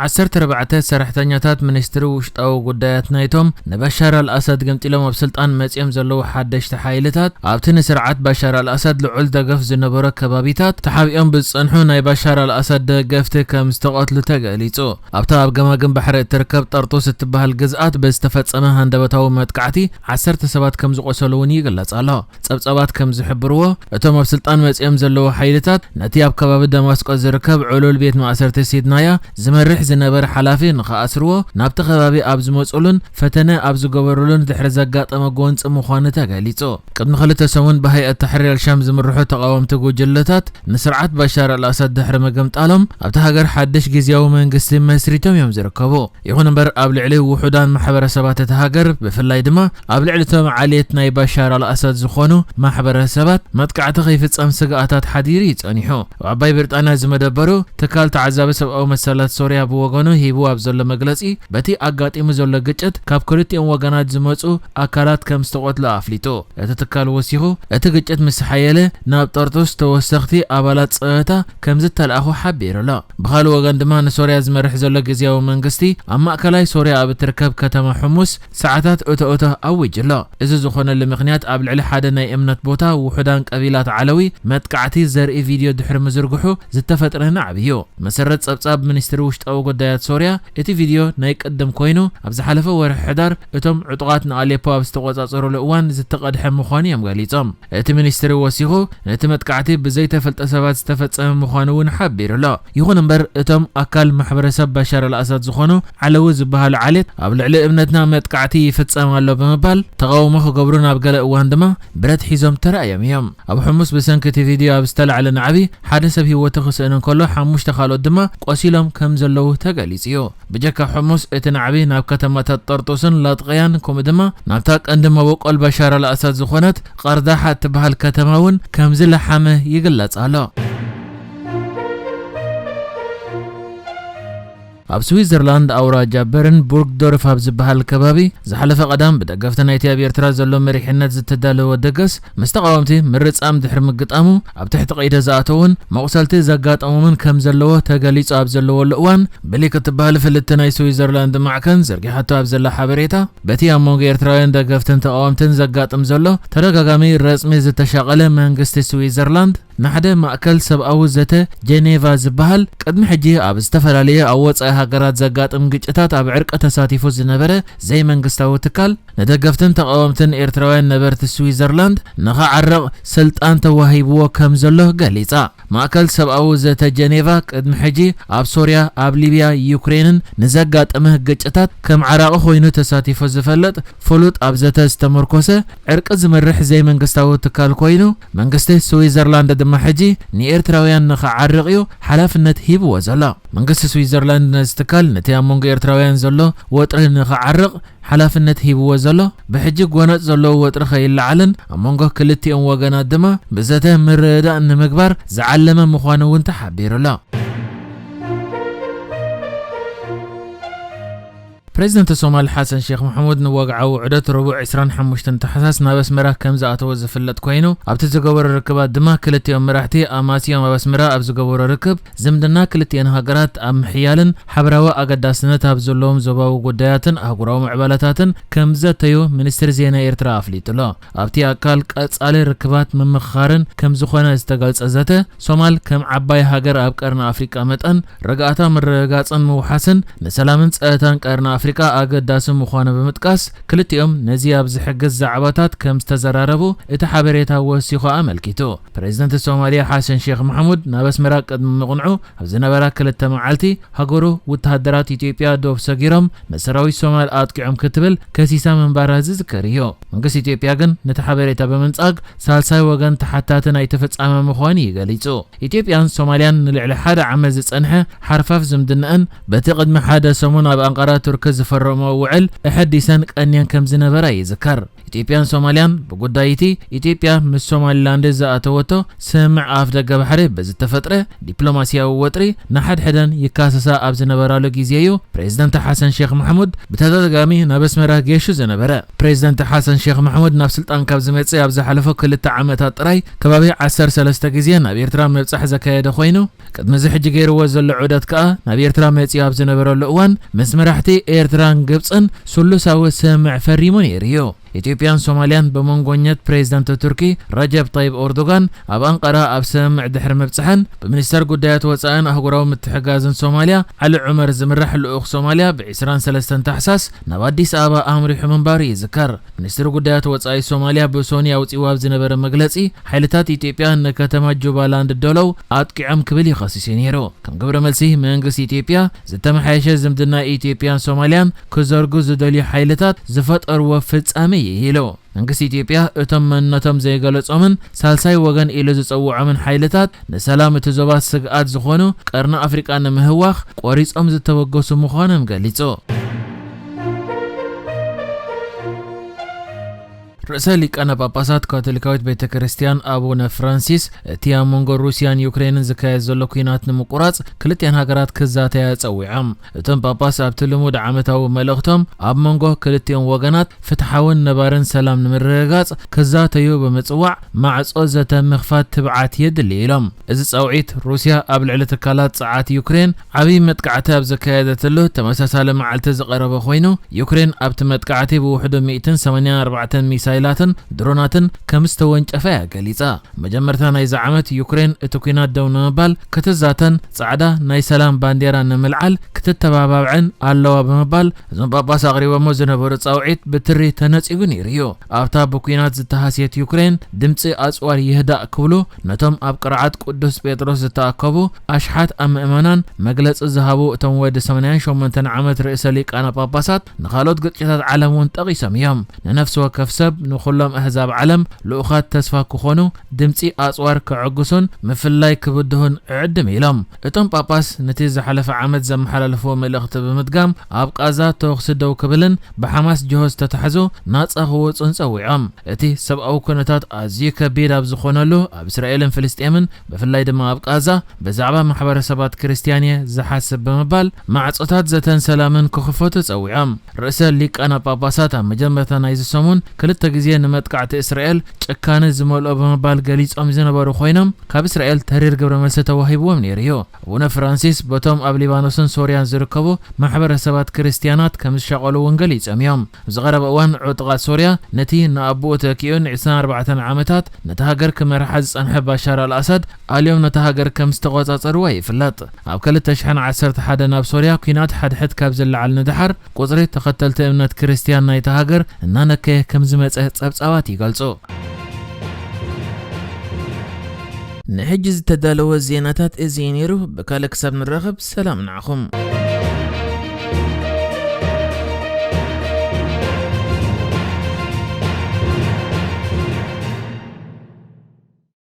ዓሰርተ ኣርባዕተ ሰራሕተኛታት ሚኒስትሪ ውሽጣዊ ጉዳያት ናይቶም ንባሻር ኣልኣሳድ ገምጢሎም ኣብ ስልጣን መጺኦም ዘለዉ ሓደሽቲ ሓይልታት፣ ኣብቲ ንስርዓት ባሻር ኣልኣሳድ ልዑል ደገፍ ዝነበሮ ከባቢታት ተሓቢኦም ብዝጸንሑ ናይ ባሻር ኣልኣሳድ ደገፍቲ ከም ዝተቐትሉ ተገሊጹ። ኣብታ ኣብ ገማግም ባሕሪ እትርከብ ጠርጡስ እትበሃል ግዝኣት ብዝተፈጸመ ሃንደበታዊ መጥቃዕቲ ዓሰርተ ሰባት ከም ዝቖሰሉ እውን ይግለጽ ኣሎ። ጸብጻባት ከም ዝሕብርዎ፣ እቶም ኣብ ስልጣን መጺኦም ዘለዉ ሓይልታት ነቲ ኣብ ከባቢ ደማስቆ ዝርከብ ዕሉል ቤት ማእሰርቲ ሲድናያ ዝመርሕ ዝነበረ ሓላፊ ንኽኣስርዎ ናብቲ ከባቢ ኣብ ዝመጹሉን ፈተነ ኣብ ዝገበሩሉን ድሕሪ ዘጋጠመ ጎንጺ ምዃኑ ተገሊጹ። ቅድሚ ክልተ ሰሙን ብሃይኣት ታሕሪር ኣልሻም ዝምርሑ ተቓወምቲ ጉጅለታት ንስርዓት ባሻር ኣልኣሳድ ድሕሪ ምግምጣሎም ኣብታ ሃገር ሓድሽ ግዝያዊ መንግስቲ መስሪቶም እዮም ዝርከቡ። ይኹን እምበር ኣብ ልዕሊ ውሑዳን ማሕበረሰባት እታ ሃገር ብፍላይ ድማ ኣብ ልዕሊ እቶም ዓሌት ናይ ባሻር ኣልኣሳድ ዝኾኑ ማሕበረሰባት መጥቃዕቲ ከይፍጸም ስግኣታት ሓዲሩ እዩ ጸኒሑ። ኣብ ዓባይ ብሪጣንያ ዝመደበሩ ትካል ተዓዛቢ ሰብኣዊ መሰላት ሶርያ ብወገኑ ሂቡ ኣብ ዘሎ መግለጺ በቲ ኣጋጢሙ ዘሎ ግጭት ካብ ክልቲኦም ወገናት ዝመጹ ኣካላት ከም ዝተቖትሉ ኣፍሊጡ። እቲ ትካል ወሲኹ እቲ ግጭት ምስ ሓየለ ናብ ጠርጡስ ተወሰኽቲ ኣባላት ጸጥታ ከም ዝተላእኹ ሓቢሩ ኣሎ። ብኻልእ ወገን ድማ ንሶርያ ዝመርሕ ዘሎ ግዝያዊ መንግስቲ ኣብ ማእከላይ ሶርያ ኣብ እትርከብ ከተማ ሕሙስ ሰዓታት እቶ እቶ ኣዊጁ ኣሎ። እዚ ዝኾነሉ ምኽንያት ኣብ ልዕሊ ሓደ ናይ እምነት ቦታ ውሑዳን ቀቢላት ዓለዊ መጥቃዕቲ ዘርኢ ቪድዮ ድሕሪ ምዝርግሑ ዝተፈጥረ ናዕቢ እዩ። መሰረት ጸብጻብ ሚኒስትሪ ውሽጣዊ ጉዳያት ሶርያ እቲ ቪድዮ ናይ ቅድም ኮይኑ ኣብ ዝሓለፈ ወርሒ ሕዳር እቶም ዕጡቓት ንኣሌፖ ኣብ ዝተቖጻጸሩሉ እዋን ዝተቐድሐ ምዃኑ እዮም ገሊጾም። እቲ ሚኒስትሪ ወሲኹ ነቲ መጥቃዕቲ ብዘይተፈልጠ ሰባት ዝተፈጸመ ምዃኑ እውን ሓቢሩ ኣሎ። ይኹን እምበር እቶም ኣካል ማሕበረሰብ ባሻር ኣልኣሳድ ዝኾኑ ዓለዊ ዝበሃሉ ዓሌት ኣብ ልዕሊ እምነትና መጥቃዕቲ ይፍጸም ኣሎ ብምባል ተቓውሞ ክገብሩ ናብ ገለ እዋን ድማ ብረት ሒዞም ተራእዮም እዮም። ኣብ ሕሙስ ብሰንኪ እቲ ቪድዮ ኣብ ዝተላዕለ ናዕቢ ሓደ ሰብ ህይወቱ ክስእን እንከሎ ሓሙሽተ ካልኦት ድማ ቆሲሎም ከም ዘለዉ ተገሊጹ እዩ። ብጀካ ሕሙስ እቲ ናዕቢ ናብ ከተማታት ጠርጡስን ላጥቅያን ከምኡ ድማ ናብታ ቀንዲ መበቆል ባሻር ኣልኣሳድ ዝኾነት ቐርዳሓ እትበሃል ከተማ እውን ከም ዝለሓመ ይግለጽ ኣሎ። ኣብ ስዊዘርላንድ ኣውራጃ በርን ቡርግዶርፍ ኣብ ዝበሃል ከባቢ ዝሓለፈ ቀዳም ብደገፍቲ ናይቲ ኣብ ኤርትራ ዘሎ መሪሕነት ዝተዳለወ ደገስ ምስ ተቓወምቲ ምርጻም ድሕሪ ምግጣሙ ኣብ ትሕቲ ቀይዲ ዝኣተውን መቑሰልቲ ዘጋጠሞምን ከም ዘለዎ ተገሊጹ ኣብ ዘለወሉ እዋን ብሊክ እትበሃል ፍልጥቲ ናይ ስዊዘርላንድ ማዕከን ዘርጊሓቶ ኣብ ዘላ ሓበሬታ በቲ ኣብ መንጎ ኤርትራውያን ደገፍትን ተቓወምትን ዘጋጥም ዘሎ ተደጋጋሚ ረጽሚ ዝተሻቐለ መንግስቲ ስዊዘርላንድ ንሓደ ማእከል ሰብኣዊ ዘተ ጀኔቫ ዝበሃል ቅድሚ ሕጂ ኣብ ዝተፈላለዩ ኣብ ወጻኢ ሃገራት ዘጋጥም ግጭታት ኣብ ዕርቂ ተሳቲፉ ዝነበረ ዘይመንግስታዊ ትካል ንደገፍትን ተቓወምትን ኤርትራውያን ነበርቲ ስዊዘርላንድ ንኽዓርቕ ስልጣን ተዋሂብዎ ከም ዘሎ ገሊጻ። ማእከል ሰብኣዊ ዘተ ጀኔቫ ቅድሚ ሕጂ ኣብ ሶርያ፣ ኣብ ሊብያ፣ ዩክሬንን ንዘጋጠመ ግጭታት ከም ዓራቒ ኮይኑ ተሳቲፉ ዝፈልጥ ፍሉጥ ኣብ ዘተ ዝተመርኮሰ ዕርቂ ዝመርሕ ዘይመንግስታዊ ትካል ኮይኑ መንግስቲ ስዊዘርላንድ ድማ ሕጂ ንኤርትራውያን ንኽዓርቕ እዩ ሓላፍነት ሂብዎ ዘሎ። መንግስቲ ስዊዘርላንድ ነዚ ትካል ነቲ ኣብ መንጎ ኤርትራውያን ዘሎ ወጥሪ ንኽዓርቕ ሓላፍነት ሂብዎ ዘሎ ብሕጂ ጎነጽ ዘለዎ ወጥሪ ከይለዓልን ኣብ መንጎ ክልቲኦም ወገናት ድማ ብዘተ ምርድዳእ ንምግባር ዝዓለመ ምዃኑ እውን ተሓቢሩ ኣሎ። ፕሬዚደንት ሶማል ሓሰን ሼክ መሓሙድ ንወግዓዊ ውዕደት ረቡዕ ዕስራን ሓሙሽተን ታሕሳስ ናብ ኣስመራ ከም ዝኣተወ ዝፍለጥ ኮይኑ ኣብቲ ዝገበሮ ርክባት ድማ ክልቲኦም መራሕቲ ኣማስዮም ኣብ ኣስመራ ኣብ ዝገበሮ ርክብ ዝምድና ክልቲኤን ሃገራት ኣብ ምሕያልን ሓበራዊ ኣገዳስነት ኣብ ዘለዎም ዞባዊ ጉዳያትን ኣህጉራዊ ምዕባለታትን ከም ዘተዩ ሚኒስትሪ ዜና ኤርትራ ኣፍሊጡ ኣሎ። ኣብቲ ኣካል ቀጻሊ ርክባት ምምኽኻርን ከም ዝኾነ ዝተገልጸ ዘተ ሶማል ከም ዓባይ ሃገር ኣብ ቀርኒ ኣፍሪቃ መጠን ርግኣታ ምርግጋጽን ምውሓስን ንሰላምን ጸጥታን ቀርኒ ኣፍሪቃ ኣገዳሲ ምዃኑ ብምጥቃስ ክልቲኦም ነዚ ኣብ ዝሕግዝ ዛዕባታት ከም ዝተዘራረቡ እቲ ሓበሬታ ወሲኹ ኣመልኪቱ። ፕሬዚደንት ሶማልያ ሓሰን ሼክ መሓሙድ ናብ ኣስመራ ቅድሚ ምቕንዑ ኣብ ዝነበራ ክልተ መዓልቲ ሃገሩ ወተሃደራት ኢትዮጵያ ዶብ ሰጊሮም ንሰራዊት ሶማል ኣጥቂዖም ክትብል ከሲሳ ምንባራ ዝዝከር እዩ። መንግስቲ ኢትዮጵያ ግን ነቲ ሓበሬታ ብምንጻግ ሳልሳይ ወገን ተሓታቲ ናይቲ ፍጻመ ምዃኑ እዩ ገሊጹ። ኢትዮጵያን ሶማልያን ንልዕሊ ሓደ ዓመት ዝጸንሐ ሓርፋፍ ዝምድናኣን በቲ ቅድሚ ሓደ ሰሙን ኣብ ኣንቃራ ቱርኪ ዝፈረሞ ውዕል እሐዲሰን ቀንየን ከም ዝነበራ ይዝከር። ኢትዮጵያን ሶማልያን ብጉዳይ እቲ ኢትዮጵያ ምስ ሶማሊላንድ ዝኣተወቶ ስምምዕ ኣፍ ደገ ባሕሪ ብዝተፈጥረ ዲፕሎማሲያዊ ወጥሪ ንሓድሕደን ይካሰሳ ኣብ ዝነበራሉ ግዜ እዩ ፕሬዝደንት ሓሰን ሼክ ማሕሙድ ብተደጋጋሚ ናብ ኣስመራ ገይሹ ዝነበረ። ፕሬዝደንት ሓሰን ሼክ ማሕሙድ ናብ ስልጣን ካብ ዝመጽእ ኣብ ዝሓለፈ ክልተ ዓመታት ጥራይ ከባቢ ዓሰርተ ሰለስተ ግዜ ናብ ኤርትራ ምብጻሕ ዘካየደ ኮይኑ፣ ቅድሚ እዚ ሕጂ ገይርዎ ዘሎ ዑደት ከኣ ናብ ኤርትራ መጺኡ ኣብ ዝነበረሉ እዋን ምስ መራሕቲ ኤርትራን ግብጽን ስሉሳዊ ስምምዕ ፈሪሙ ነይሩ እዩ። ኢትዮጵያን ሶማልያን ብመንጎኘት ፕሬዝደንት ቱርኪ ረጀብ ጠይብ ኦርዶጋን ኣብ ኣንቀራ ኣብ ስምምዕ ድሕሪ ምብጽሐን ብሚኒስተር ጉዳያት ወጻእን ኣህጉራዊ ምትሕጋዝን ሶማልያ ዓሊ ዑመር ዝምራሕ ልኡኽ ሶማልያ ብ ዕስራን ሰለስተን ታሕሳስ ናብ ኣዲስ ኣበባ ኣምሪሑ ምንባሩ ይዝከር። ሚኒስትሪ ጉዳያት ወጻኢ ሶማልያ ብሶኒ ኣውጺእዎ ኣብ ዝነበረ መግለጺ፣ ሓይልታት ኢትዮጵያ ንከተማ ጁባላንድ ዶሎው ኣጥቂዖም ክብል እዩ ከሲሱ ነይሩ። ከም ግብረ መልሲ፣ መንግስቲ ኢትዮጵያ ዝተመሓየሸ ዝምድና ኢትዮጵያን ሶማልያን ክዘርጉ ዝደልዩ ሓይልታት ዝፈጠርዎ ፍጻመ እዩ ኢሉ። መንግስቲ ኢትዮጵያ እቶም መንነቶም ዘይገለጾምን ሳልሳይ ወገን ኢሉ ዝጸውዖምን ሓይልታት ንሰላም እቲ ዞባ ስግኣት ዝኾኑ ቀርኒ ኣፍሪቃ ንምህዋኽ ቆሪጾም ዝተበገሱ ምዃኖም ገሊጹ። ርእሰ ሊቃነ ጳጳሳት ካቶሊካዊት ቤተ ክርስቲያን ኣቡነ ፍራንሲስ እቲ ኣብ መንጎ ሩስያን ዩክሬንን ዝካየድ ዘሎ ኲናት ንምቁራጽ ክልቲኣን ሃገራት ክዛተያ ጸዊዖም። እቶም ጳጳስ ኣብቲ ልሙድ ዓመታዊ መልእኽቶም ኣብ መንጎ ክልቲኦም ወገናት ፍትሓውን ነባርን ሰላም ንምርግጋጽ ክዛተዩ ብምጽዋዕ ማዕጾ ዘተ ምኽፋት ትብዓት የድሊ ኢሎም። እዚ ጻውዒት ሩስያ ኣብ ልዕሊ ትካላት ጸዓት ዩክሬን ዓብዪ መጥቃዕቲ ኣብ ዘካየደትሉ ተመሳሳሊ መዓልቲ ዝቐረበ ኮይኑ፣ ዩክሬን ኣብቲ መጥቃዕቲ ብውሕዱ ሚእትን ሰማንያን ኣርባዕተን ሚሳይላትን ድሮናትን ከም ዝተወንጨፈ እያ ገሊጻ። መጀመርታ ናይዚ ዓመት ዩክሬን እቲ ኲናት ደው ንምባል ክትዛተን ጻዕዳ ናይ ሰላም ባንዴራ ንምልዓል ክትተባባብዕን ኣለዋ ብምባል እዞም ጳጳስ ኣቕሪቦሞ ዝነበሩ ጻውዒት ብትሪ ተነጺጉ ነይሩ እዩ። ኣብታ ብኲናት ዝተሃስየት ዩክሬን ድምጺ ኣጽዋር ይህዳእ ክብሉ ነቶም ኣብ ቅርዓት ቅዱስ ጴጥሮስ ዝተኣከቡ ኣሽሓት ኣምእመናን መግለጺ ዝሃቡ እቶም ወዲ ሰማንያን ሸሞንተን ዓመት ርእሰ ሊቃነ ጳጳሳት ንኻልኦት ግጭታት ዓለም እውን ጠቒሶም እዮም። ንነፍሲ ወከፍ ሰብ፣ ንኹሎም ኣህዛብ ዓለም ልኡኻት ተስፋ ክኾኑ፣ ድምጺ ኣጽዋር ከዐግሱን ምፍልላይ ክብድሁን እዕድም ኢሎም። እቶም ጳጳስ ነቲ ዝሓለፈ ዓመት ዘመሓላለፍዎ መልእኽቲ ብምድጋም፣ ኣብ ቃዛ ተኹሲ ደው ክብልን ብሓማስ ጅሆ ዝተታሕዙ ናጻ ክወጹን ጸዊዖም። እቲ ሰብኣዊ ኩነታት ኣዝዩ ከቢድ ኣብ ዝኾነሉ፣ ኣብ እስራኤልን ፍልስጤምን፣ ብፍላይ ድማ ኣብ ቃዛ፣ ብዛዕባ ማሕበረሰባት ክርስትያን እየ ዝሓስብ ብምባል፣ ማዕጾታት ዘተን ሰላምን ክኽፈቱ ጸዊዖም። ርእሰ ሊቃነ ጳጳሳት ኣብ መጀመርታ ናይዚ ሰሙን ክልተ ግዜ ንመጥቃዕቲ እስራኤል ጭካነ ዝመልኦ ብምባል ገሊጾም ዝነበሩ ኮይኖም፣ ካብ እስራኤል ተሪር ግብረ መልሲ ተዋሂብዎም ነይሩ እዩ። ኣቡነ ፍራንሲስ በቶም ኣብ ሊባኖስን ሶርያን ዝርከቡ ማሕበረሰባት ክርስትያናት ከም ዝሻቐሉ እውን ገሊጾም እዮም። ኣብ ዝቐረበ እዋን፣ ዕጡቓት ሶርያ ነቲ ንኣቦኡ ተኪኡ ን ዕስራን ኣርባዕተን ዓመታት ነታ ሃገር ክመርሓ ዝጸንሐ ባሻር ኣልኣሳድ ኣልዮም ነታ ሃገር ከም ዝተቖጻጸርዋ ይፍለጥ። ኣብ ክልተ ሽሕን ዓሰርተ ሓደን ኣብ ሶርያ ኲናት ሓድሕድ ካብ ዝለዓል ንደሓር፣ ቁጽሪ ተኸተልቲ እምነት ክርስትያን ናይታ ሃገር እናነከየ ከም ዝመጸ ጸብጻባት ይገልጹ። ንሕጂ ዝተዳለወ ዜናታት እዚ እዩ ነይሩ። ብካልእ ክሳብ ንራኸብ፣ ሰላም ንዓኹም።